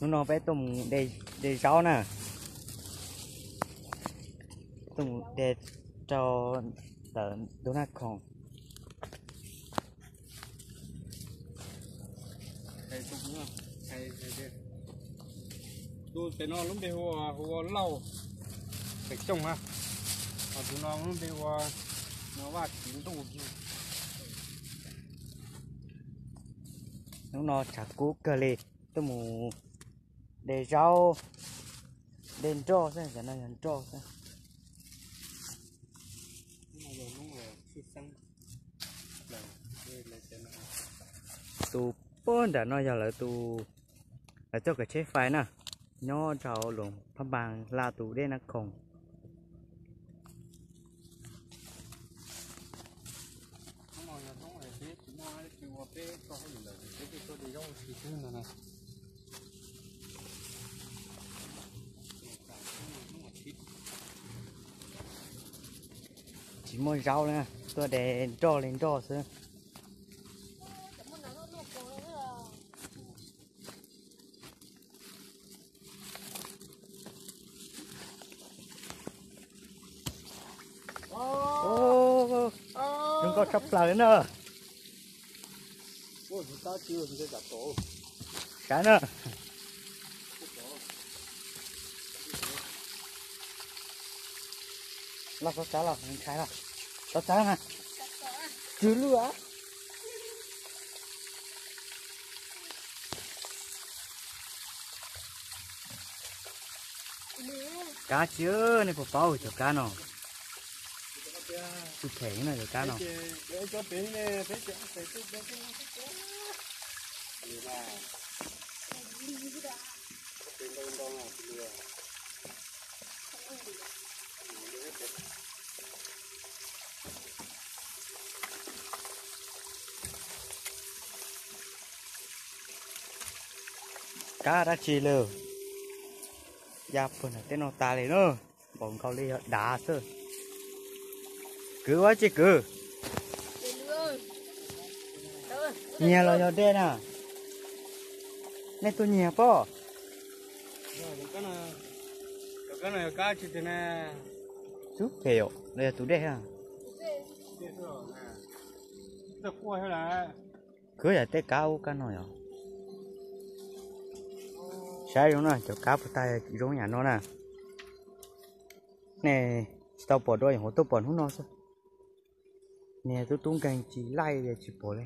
Hnub no peb tuaj mus de, de zaub na. Tuaj mus de rau ntawm ntug Naj Khoom. Tus pem no lub npe hu ua Lauj Pem Xyooj na, ho tus no lub npe hu ua no Vaj Txiv Ntuj. Hnub no tshav kub kawg li, tuaj mus de zaub, de nroj xwb, cov no yog nroj xwb. Tus puag nram no yog lawv tus, lawv coj kav tsheb fais na, nyob rau Luas Phab Npas Laj tus dej Naj Khoom. Tsis muaj zaub li, tuaj de nroj li nroj xwb. Zoo nkauj tshaj plaws na. Sav na. Los xov xav los ntshai los. Xov xav na. Tsw lwj a. Kab tsis, nej puas paub cov kab no? Tsis phem no cov kab no. Kab dab tsi lawm? Ya puag nram tej no tas li na, npaum nkaus li yog dav xwb. Kwv ua tsi kwv? Nyiag los yog dej na? Nej tuaj nyiag pob? Tub phem yom, los yog tus dej na? Kwv yam tej kab ub kab no yom. Saib zoo na, cov kab puag ta zoo yam no na. Nej tsis tau pom dua, yog tuaj pom hnub no xwb. Niag tub tub nkeeg tsis laij li tsis pom li.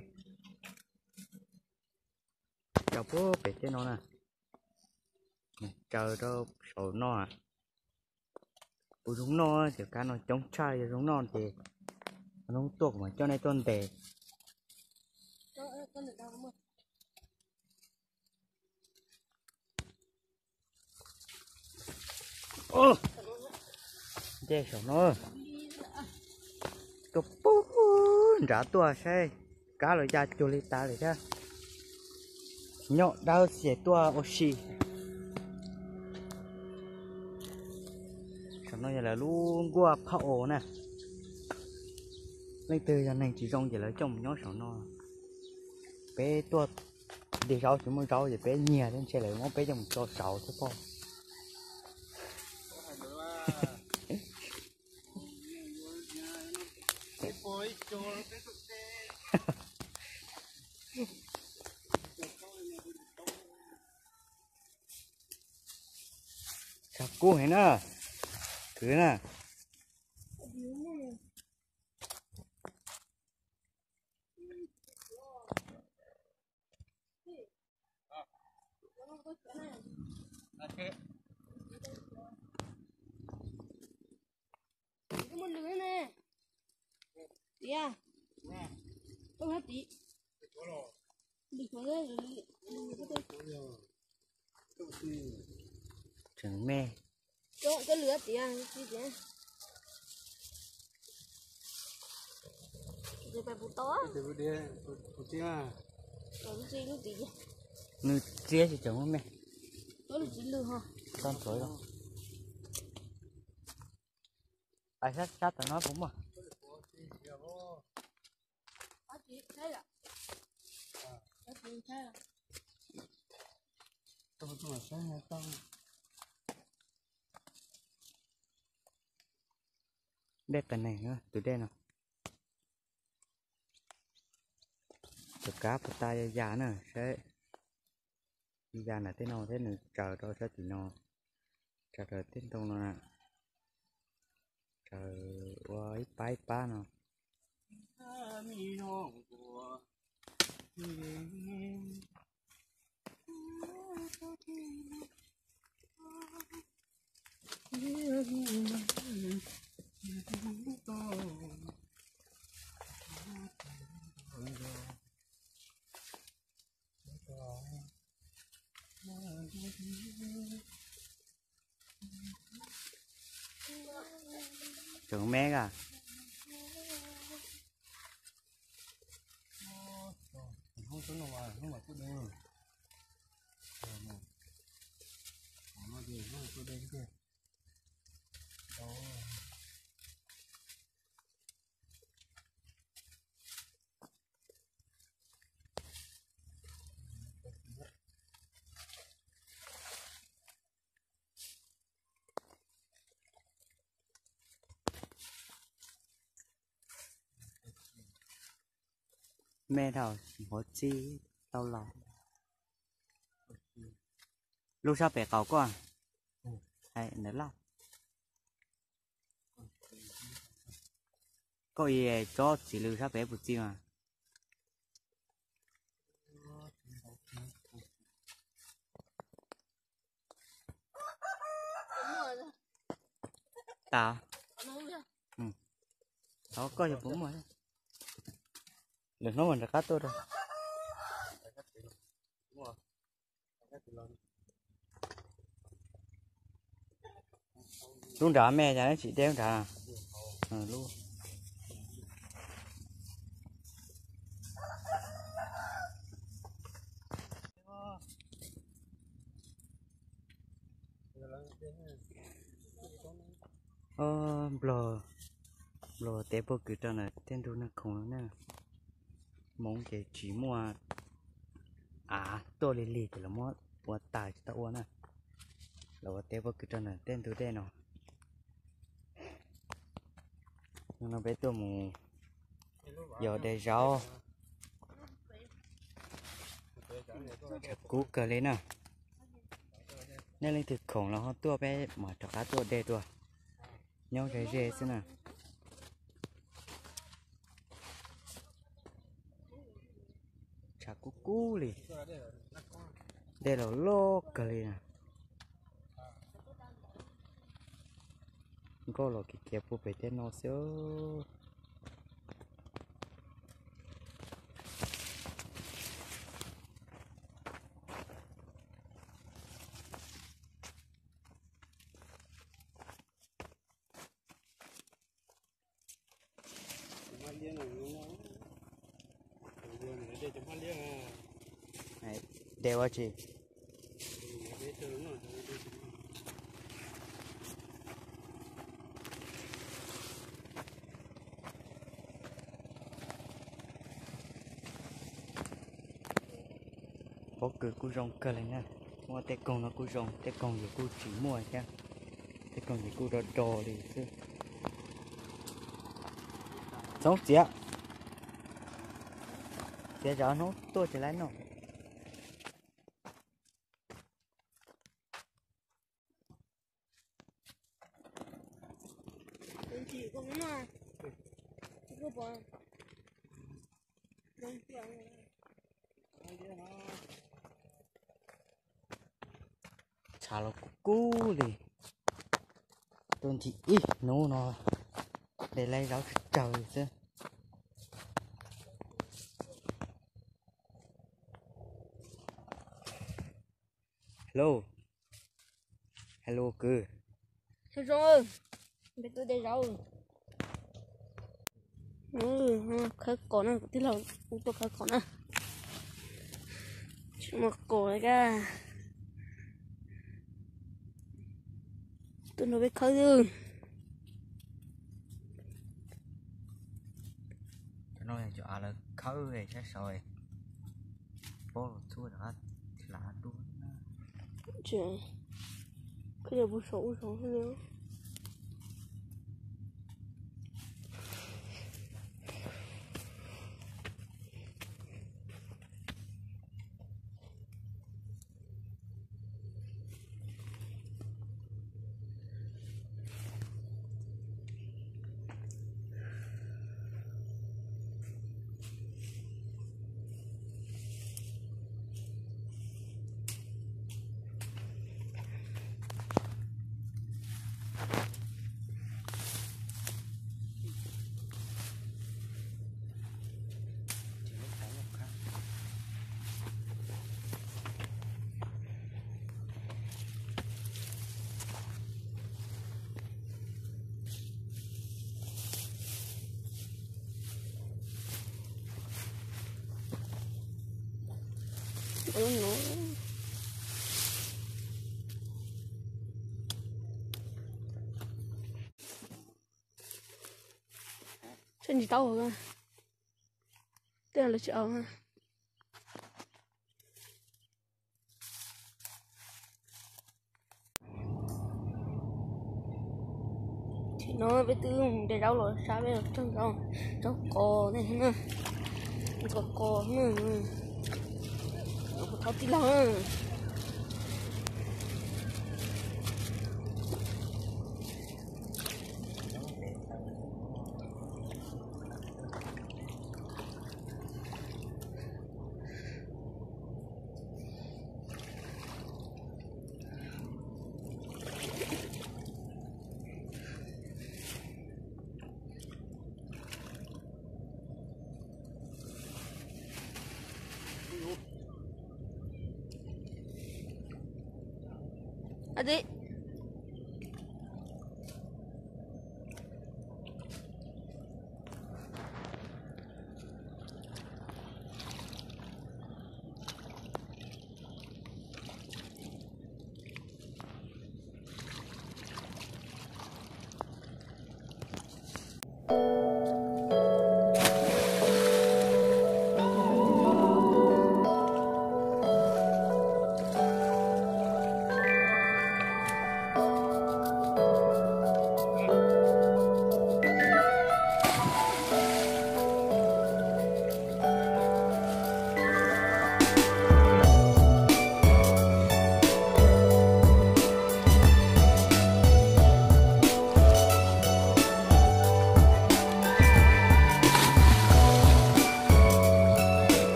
rau pem tej no na. Tsaws rau saum no. Kuv zoo noj ces kab no coob tshaj, yog zoo noj ces hnub tuaj kuv mam coj nej tuaj ntes. Nce saum no, tuaj pug nrad tuaj saib kab los ya cuag li tas li thiab. Nyob dawb xis tuaj ua si. Saum no yog lawv lub nkuaj phaj os na. Leej twg yog neeg tsis zoo ces lawv coj mus nyob saum no. Peb tuaj de zaub tsis muaj zaub ces peb nyiag thiab ntshe lawv muab peb coj mus tso saud thiab pob. Tshav kub heev na, kwv na. Tseem me. Nws txiab tsis tseem muaj me. Txhob ntxuav. Pais sab sab tom no puas muaj? Dej qias neeg tus dej no. Tus kab puas tas ya ya na saib. Ya nram tej no thiab nws tsaws rau sab tim no, tsaws rau tej ntoo no na, tsaws ua ib pab ib pab no. Tseem me a. Me dhau, hov txij tau los. Lub sab pem qaum koj, hais ntawd laj. Koj ib tsob txiv lws sab pem puas txij mas. Tas. Thov koj yog puas muaj. Lwm hnub mas rov qab tuaj rau. Lub nrad me cas tsis de lub nrad. Nplog, nplog teb pob kws rau ntawm tej ntug neeg khoom no na. Hmoov ces tsis muaj av tuaj lig lig ces lawv muab ua tas tsis tau ua na. Lawv ua teb pob kws rau ntawm tej ntug dej no. Hnub no peb tuaj mus yos de zaub. Kub kawg li na. Nej leej twg khoom los ho tuaj peb mam rov qab tuaj de dua. Nyob ze ze xwb na. Tshav kub kub li. Tej los loj kawg li na. Nkauj los kiv kiav puag pem tej no xwb. De ua tsi? Pob kws kuj zoo kawg li na. Muaj tej koog no kuj zoo, tej koog yus kuj tsis muaj thiab. Tej koog yus kuj do do li xwb. Txhob txiav, txiav zov hnub tuaj tsis laib noj. Tshav los kub kub li, tuaj nti ib hnub no de laib zaub tsawg tsawg li xwb. Hello, hello kwv. Zoo, peb tuaj de zaub. Khawb qos na, kuv tij laug kuj tuaj khawb qos na. Tsis muaj qos li kab. Tuaj nrog peb khawb xwb. Cov no yog cov av lawv khawb sab saud, pob los txhub rov qab hla dua. Khawb yog puag saum ub saud. Tsis tau, tej lawv tsis aus. Thaum no peb twb de zaub los sab peb los tsawg zaub, zaub qos tej na, qos qos na, qos thauj tij laug na. Adi,